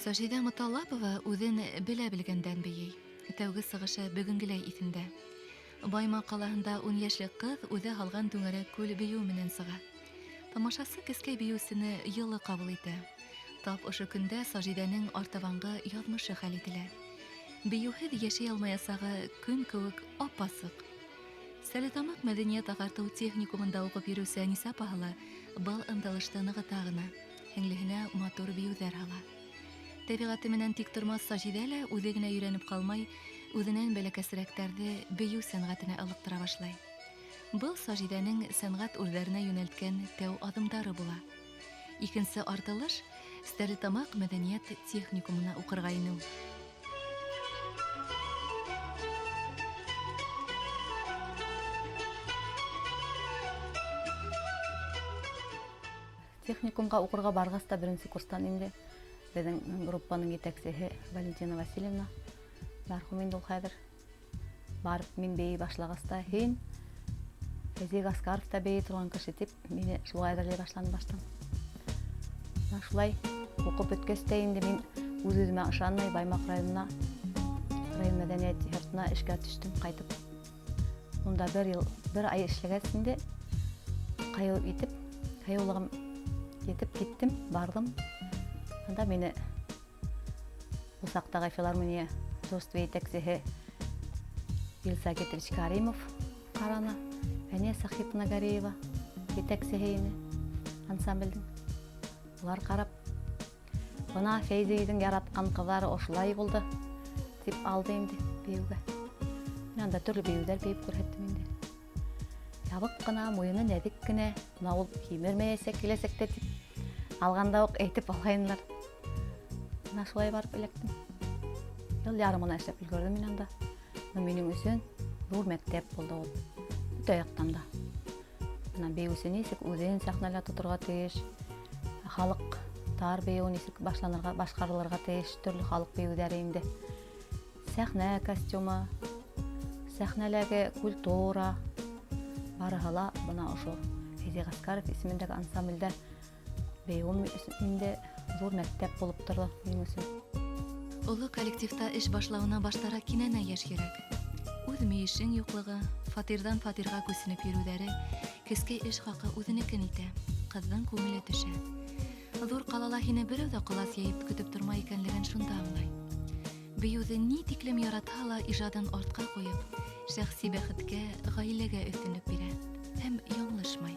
Сажиҙә Моталлапова үҙен белә белгәндән бейей. Тәүге сығышы бөгөнгөләй иҫендә. Баймаҡ ҡалаһында 10 йәшлек ҡыҙ үҙе һалған түңәрәк күл бейеүе менән сыға. Тамашасы кескәй бейеүсене йылы ҡабул итә. Тап ошо көндә Сажиҙәнең артабанғы яҙмышы хәл ителә. Бейеүһеҙ йәшәй алмаясағы көн кеүек ап-асыҡ. Стәрлетамаҡ мәҙәниәт ағартыу техникумында уҡып йөрөүсе Әнисә апаһы ла был ынтылышты нығыта ғына. Һеңлеһенә матур бейеүҙәр һала. Тәбиғәте менән тик тормаҫ Сажиҙә лә үҙе генә өйрәнеп ҡалмай, үҙенән бәләкәсерәктәрҙе бейеү сәнғәтенә ылыҡтыра башлай. Был Сажиҙәнең сәнғәт үрҙәренә йүнәлткән тәү аҙымдары була. Икенсе артылыш Стәрлетамаҡ мәҙәниәт техникумына уҡырға инеү. Техникумға уҡырға барғас та беренсе курстан инде беҙҙең группаның етәксеһе Валентина Васильевна, мәрхүм инде ул хәҙер, барып мин бейей башлағас та, һин Фәйзи Гаскаров та бейей торған кеше тип мине шулай әҙерләй башланы баштан. Бына шулай уҡып бөткәс тә инде мин үҙ-үҙемә ышанмай Баймаҡ районына, район мәҙәниәт йортона эшкә төштөм ҡайтып. Унда бер йыл, бер ай эшләгәс инде ҡайыу итеп, ҡыйыулығым етеп киттем, барҙым. Анда мине ул саҡтағы филармония художество етәксеһе Илса Гетович Каримов ҡараны, Фәниә Сахиповна Гареева етәксеһе ине ансамблдең. Улар ҡарап, бына Фәйзейҙең яратҡан ҡыҙҙары ошолай булды, тип алды инде бейеүгә. Мин анда төрлө бейеүҙәр бейеп күрһәттем инде. Ябыҡ ҡына, муйыны нәҙек кенә, бына ул һимермәйәсәк киләсәктә тип алғанда уҡ әйтеп алғайнылар. Бына шулай барып эләктем. Йыл ярым ғына эшләп өлгөрҙөм мин анда. Минең өсөн ҙур мәктәп булды ул. Бөтә яҡтан да. Бына бейеүсе нисек үҙен сәхнәлә тоторға тейеш, халыҡ тар бейеүе нисек башланырға, башҡарылырға тейеш, төрлө халыҡ бейеүҙәре инде. Сәхнә костюмы, сәхнәләге культура, барыһы ла бына ошо Фәйзи Гаскаров исемендәге ансамблдә бейеүем инде ҙур мәктәп булып торҙо минең өсөн. Оло коллективта эш башлауына баштараҡ кинәнә йәш йөрәк. Үҙ мөйөшөң юҡлығы, фатирҙан фатирға күсенеп йөрөүҙәре, кескәй эш хаҡы үҙенекен итә, ҡыҙҙың күңеле төшә. Ҙур ҡалала һине берәү ҙә ҡолас йәйеп көтөп тормай икәнлеген шунда аңлай. Бейеүҙе ни тиклем яратһа ла ижадын артҡа ҡуйып, шәхси бәхеткә, ғаиләгә өҫтөнлөк бирә һәм яңылышмай.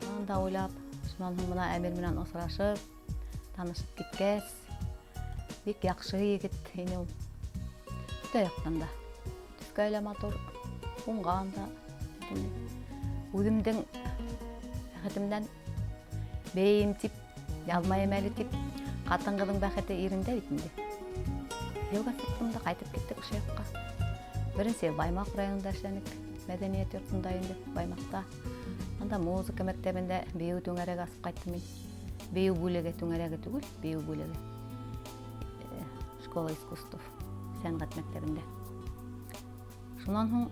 Унан да уйлап, шунан һуң бына Әмир менән осрашып, танышып киткәс, бик яҡшы егет ине ул. Бөтә яҡтан да. Төҫкә лә матур, уңған да. Үҙемдең бәхетемдән бейем тип, яҙмайым әле тип, ҡатын-ҡыҙҙың бәхете ирендә бит инде. Йылға сыҡтым да ҡайтып киттек ошо яҡҡа. Беренсе йыл Баймаҡ районында эшләнек, мәҙәниәт йортонда инде, Баймаҡта. Анда музыка мәктәбендә бейеү түңәрәге асып ҡайттым мин. Бейеү бүлеге түңәрәге түгел, бейеү бүлеге. Школа искусств сәнғәт мәктәбендә. Шунан һуң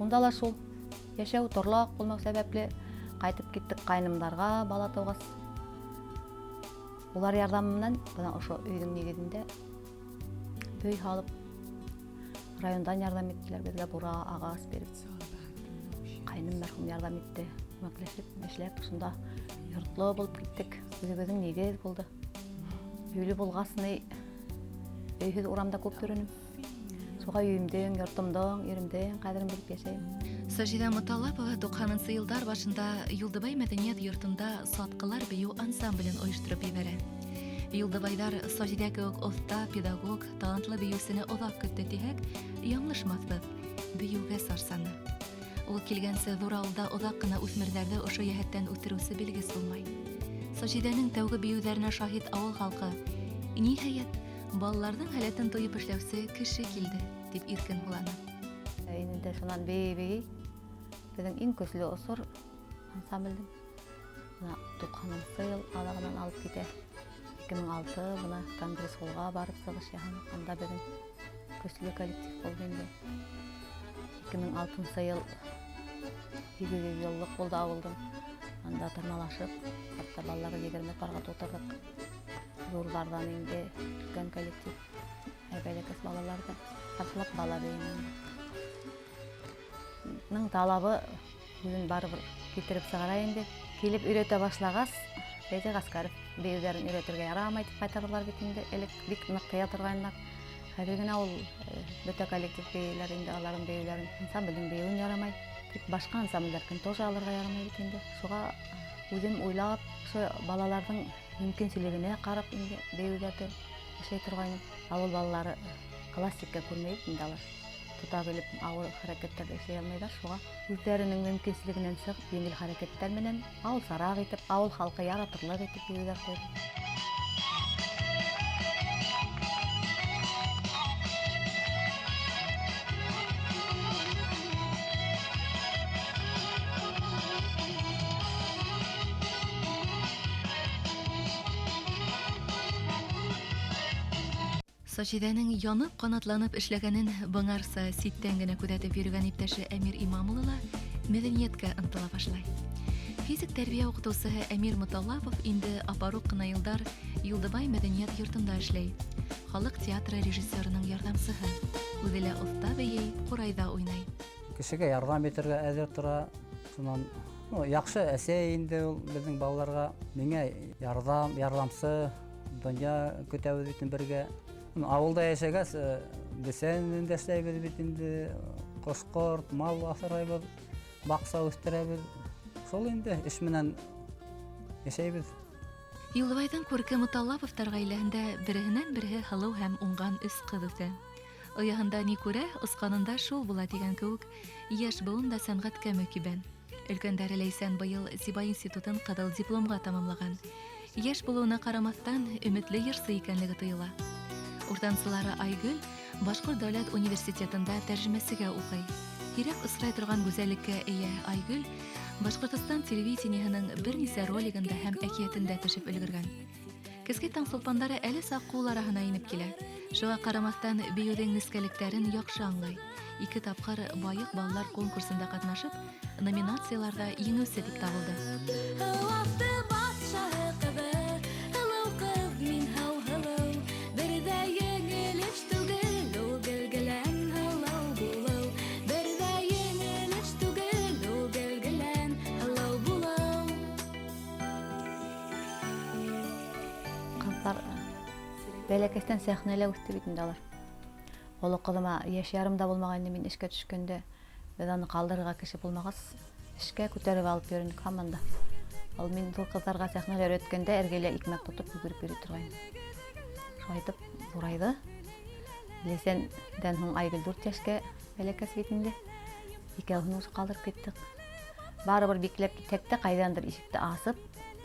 унда ла шул йәшәү торлаҡ булмау сәбәпле ҡайтып киттек ҡайнымдарға бала тыуғас. Улар ярҙамы менән бына ошо өйҙөң нигеҙендә өй һалып, райондан ярҙам иттеләр беҙгә, бура, ағас биреп. Ҡайным мәрхүм ярҙам итте. Күмәкләшеп, эшләп, шунда йортло булып киттек. Үҙебеҙҙең нигеҙ булды. Өйлө булғас, ни, өйһөҙ урамда күп йөрөнөм. Шуға өйөмдөң, йортомдоң, иремдең ҡәҙерен белеп йәшәйем. Сажиҙә Моталлапова туҡһанынсы йылдар башында Юлдыбай мәҙәниәт йортонда Сатҡылар бейеү ансамблен ойоштороп ебәрә. Юлдыбайҙар Сажиҙә кеүек оҫта, педагог, талантлы бейеүсене оҙаҡ көттө тиһәк, яңылышмаҫбыҙ. Бейеүгә сарсаны. Ул килгәнсе ҙур ауылда оҙаҡ ҡына үҫмерҙәрҙе ошо йәһәттән үҫтереүсе белгес булмай. Сажиҙәнең тәүге бейеүҙәренә шаһит ауыл халҡы: ниһайәт, балаларҙың һәләтен тойоп эшләүсе кеше килде, тип иркен һуланы. Инде шунан бейей-бейей беҙҙең иң көслө осор ансамблдең. Бына туҡһанынсы йыл аҙағынан алып китә. 2006 бына конгресс холға барып сығыш яһаныҡ. Анда беҙҙең көслө коллектив булды инде. 2006 йыл 800 йыллыҡ булды ауылдың. Анда тырмалашып, хатта балаларҙы 20 парға тултырҙыҡ. Ҙурҙарҙан инде өлкән коллектив, ә бәләкәс балалар ҙа ҡырҡлап бала бейене. Ның талабы үҙен барыбер килтереп сығара инде. Килеп өйрәтә башлағас, Фәйзи Ғәскәров бейеүҙәрен өйрәтергә ярамай тип ҡайтарҙылар бит инде. Элек бик ныҡ тыя торғайнылар. Хәҙер генә ул бөтә коллектив бейеүҙәр инде, аларҙың бейеүҙәрен, ансамблдең бейеүен ярамай тип, башҡа ансамблдәрҙекен тоже алырға ярамай бит инде. Шуға үҙем уйлап, ошо балаларҙың мөмкинселегенә ҡарап инде бейеүҙәрҙе эшләй торғайным. Ауыл балалары классикка күрмәй бит инде алар. Тота килеп ауыр хәрәкәттәрҙе эшләй алмайҙар. Шуға үҙҙәренең мөмкинселегенән сығып, еңел хәрәкәттәр менән ауылсараҡ итеп, ауыл халҡы яратырлыҡ итеп бейеүҙәр ҡуйҙым. Сажиҙәнең янып ҡанатланып эшләгәнен быңарса ситтән генә күҙәтеп йөрөгән иптәше Әмир Имам улы ла мәҙәниәткә ынтыла башлай. Физик тәрбиә уҡытыусыһы Әмир Моталлапов инде апаруҡ ҡына йылдар Юлдыбай мәҙәниәт йортонда эшләй. Халыҡ театры режиссерының ярҙамсыһы. Үҙе лә оҫта бейей, ҡурайҙа уйнай. Кешегә ярҙам итергә әҙер тора. Шунан, яҡшы әсәй инде ул беҙҙең балаларға. Миңә ярҙам, ярҙамсы, донъя көтәбеҙ бит бергә. Ауылда йәшәгәс, бесән дә эшләйбеҙ бит инде, ҡош-ҡорт, мал аҫрайбыҙ, баҡса үҫтерәбеҙ. Шул инде эш менән йәшәйбеҙ. Юлдыбайҙың күрке Моталлаповтар ғаиләһендә береһенән береһе һылыу һәм уңған өс ҡыҙ үҫә. Ояһында ни күрә, осҡанында шул була тигән кеүек, йәш быуын да сәнғәткә мөкиббән. Өлкәндәре Ләйсән быйыл Сибай институтын ҡыҙыл дипломға тамамлаған. Йәш булыуына ҡарамаҫтан, өмөтлө йырсы икәнлеге тойола. Уртансылары Айгөл Башҡорт дәүләт университетында тәржемәсегә уҡый. Һирәк осрай торған гүзәллеккә эйә Айгөл Башҡортостан телевидениеһының бер нисә ролигында һәм әкиәтендә төшөп өлгөргән. Кескәй Таңсулпандары әле саҡ ҡул араһына инеп килә. Шуға ҡарамаҫтан бейеүҙең нескәлектәрен яҡшы аңлай. 2 тапҡыр Байыҡ балалар конкурсында ҡатнашып, номинацияларҙа еңеүсе тип табылды. Бәләкәстән сәхнәлә үҫте бит инде алар. Оло ҡыҙыма йәш ярым да булмағайны мин эшкә төшкәндә, беҙ аны ҡалдырырға кеше булмағас, эшкә күтәреп алып йөрөнөк һаман да. Ул мин ҙур ҡыҙҙарға сәхнәлә өйрәткәндә эргәлә икмәк тотоп йүгереп йөрөй торғайны. Шулай итеп ҙурайҙы. Ләйсәндән һуң Айгөл 4 йәшкә бәләкәс бит инде. Икәүһен уже ҡалдырып киттек. Барыбер бикләп китһәк тә, ҡайҙандыр ишекте асып,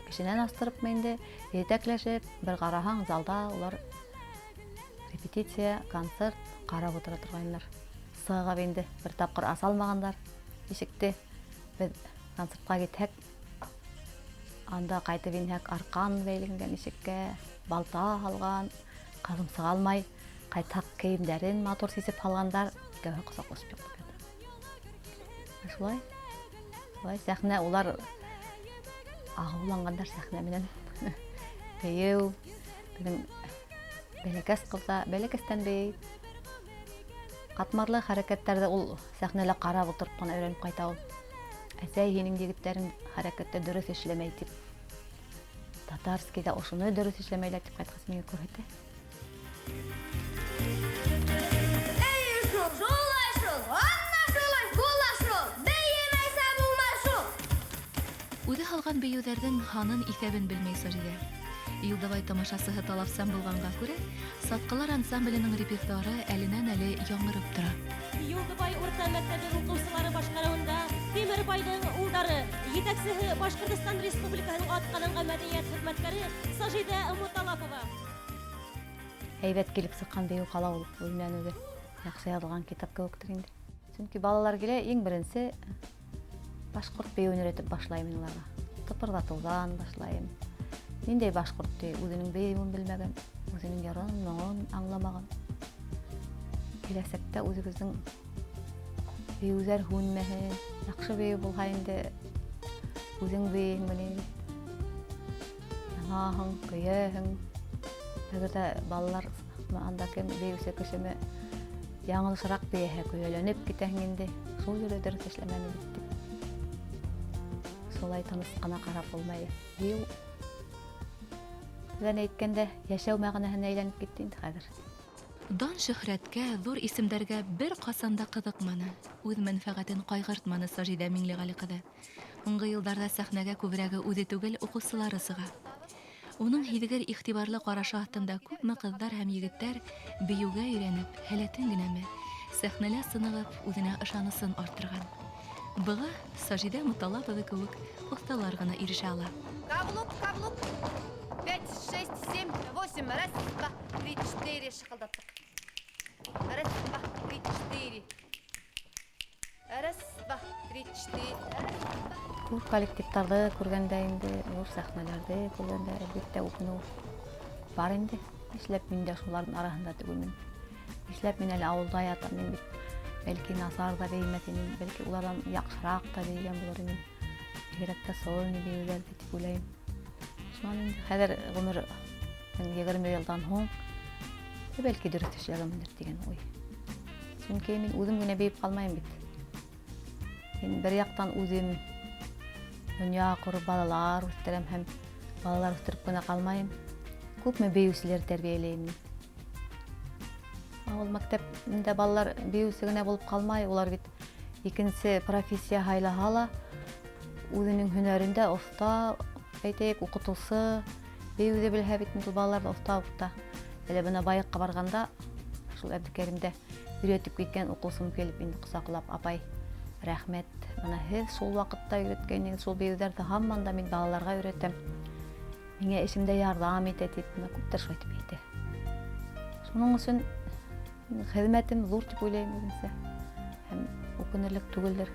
кешенән астырыпмы инде, етәкләшеп, бер ҡараһаң, залда улар репетиция, концерт ҡарап ултыра торғайнылар. Сығып инде бер тапҡыр аса алмағандар ишекте. Беҙ концертҡа китһәк, анда ҡайтып инһәк, арҡан бәйләнгән ишеккә, балта һалған, ҡыҙым сыға алмай, ҡайтһаҡ кейемдәрен матур сисеп һалғандар, икәүһе ҡосаҡлашып йоҡлап ята. Шулай, шулай сәхнә улар ағыуланғандар сәхнә менән. Бейеү, беҙҙең бәләкәс ҡыҙҙа, бәләкәстән бейей. Ҡатмарлы хәрәкәттәрҙе ул сәхнәлә ҡарап ултырып ҡына өйрәнеп ҡайта ул. Әсәй, һинең егеттәрең хәрәкәттә дөрөҫ эшләмәй тип. Татарскийҙа ошоно дөрөҫ эшләмәйләр тип ҡайтҡас миңә күрһәтә. Эй, шул, шулай шул, анна шулай, була шул, бейемәйсә булмай шул. Үҙе һалған бейеүҙәрҙең һанын иҫәбен белмәй Сажиҙә. Юлдыбай тамашасыһы талапсан булғанға күрә, Сатҡылар ансамбленең репертуары әленән-әле яңырып тора. Юлдыбай урта мәктәбе уҡыусылары башҡарыуында Тимербайҙың улдары, етәксеһе Башҡортостан Республикаһының атҡаҙанған мәҙәниәт хеҙмәткәре Сажиҙә Муталапова. Һәйбәт килеп сыҡҡан бейеү ҡала ул үҙенән үҙе. Яҡшы яҙылған китап кеүектер инде. Сөнки балалар килә, иң беренсе башҡорт бейеүен өйрәтеп башлайым мин уларға. Тыпырҙатыуҙан башлайым. Ниндәй башҡорт ти, үҙенең бейеүен белмәгән, үҙенең йырын, моңон аңламаған. Киләсәктә үҙегеҙҙең бейеүҙәр һүнмәһен, яҡшы бейеү булһа инде үҙең бейеһең менән. Янаһың, көйәһең. Әгәр ҙә балалар анда кем бейеүсе кешеме яңылышыраҡ бейеһә, көйәләнеп китәһең инде. Шул ерҙә дөрөҫ эшләмәне бит тип. Шулай тыныс ҡына ҡарап булмай. Бейеү менән әйткәндә, йәшәү мәғәнәһенә әйләнеп китте инде хәҙер. Дан шөһрәткә, ҙур исемдәргә бер ҡасан да ҡыҙыҡманы, үҙ мәнфәғәтен ҡайғыртманы Сажиҙә Миңлеғәли ҡыҙы. Һуңғы йылдарҙа сәхнәгә күберәге үҙе түгел, уҡыусылары сыға. Уның һиҙгер иғтибарлы ҡарашы аҫтында күпме ҡыҙҙар һәм егеттәр бейеүгә өйрәнеп, һәләтен генәме, сәхнәлә сынығып, үҙенә ышанысын арттырған. Быға Сажиҙә Моталапова кеүек оҫталар ғына ирешә ала. Каблук, каблук. 5, 6, 7, 8. Раз, два, три, четыре. Шыҡылдаттыҡ. Раз, два, три, четыре. Раз, два, три, четыре. Раз, два. Ҙур коллективтарҙы күргәндә инде, ҙур сәхнәләрҙе күргәндә, әлбиттә, үкенеү бар инде. Нишләп мин дә шуларҙың араһында түгелмен? Нишләп мин әле ауылда ятам? Мин бит бәлки насар ҙа бейемәҫ инем, бәлки уларҙан яҡшыраҡ та бейегән булыр инем. Бигерәк тә сольный бейеүҙәрҙе тип уйлайым. Шунан инде хәҙер ғүмер 20 йылдан һуң бәлки дөрөҫ эшләгәнмендер тигән уй. Сөнки мин үҙем генә бейеп ҡалмайым бит. Мин бер яҡтан үҙем донъя ҡороп балалар үҫтерәм һәм балалар үҫтереп кенә ҡалмайым. Күпме бейеүселәр тәрбиәләйем мин. Ауыл мәктәбендә балалар бейеүсе генә булып ҡалмай, улар бит икенсе профессия һайлаһа ла, үҙенең һөнәрендә оҫта, әйтәйек, уҡытыусы, бейеүҙе белһә бит инде балаларҙы оҫта уҡыта. Әле бына Байыҡҡа барғанда, шул Әбдекәримдә өйрәтеп киткән уҡыусым килеп инде ҡосаҡлап, апай, рәхмәт, бына һеҙ шул ваҡытта өйрәткәнегеҙ шул бейеүҙәрҙе һаман да мин балаларға өйрәтәм. Миңә эшемдә ярҙам итә тип, бына күптәр шулай тип әйтә. Шуның өсөн хеҙмәтем ҙур тип уйлайым үҙемсә. Һәм үкенерлек түгелдер.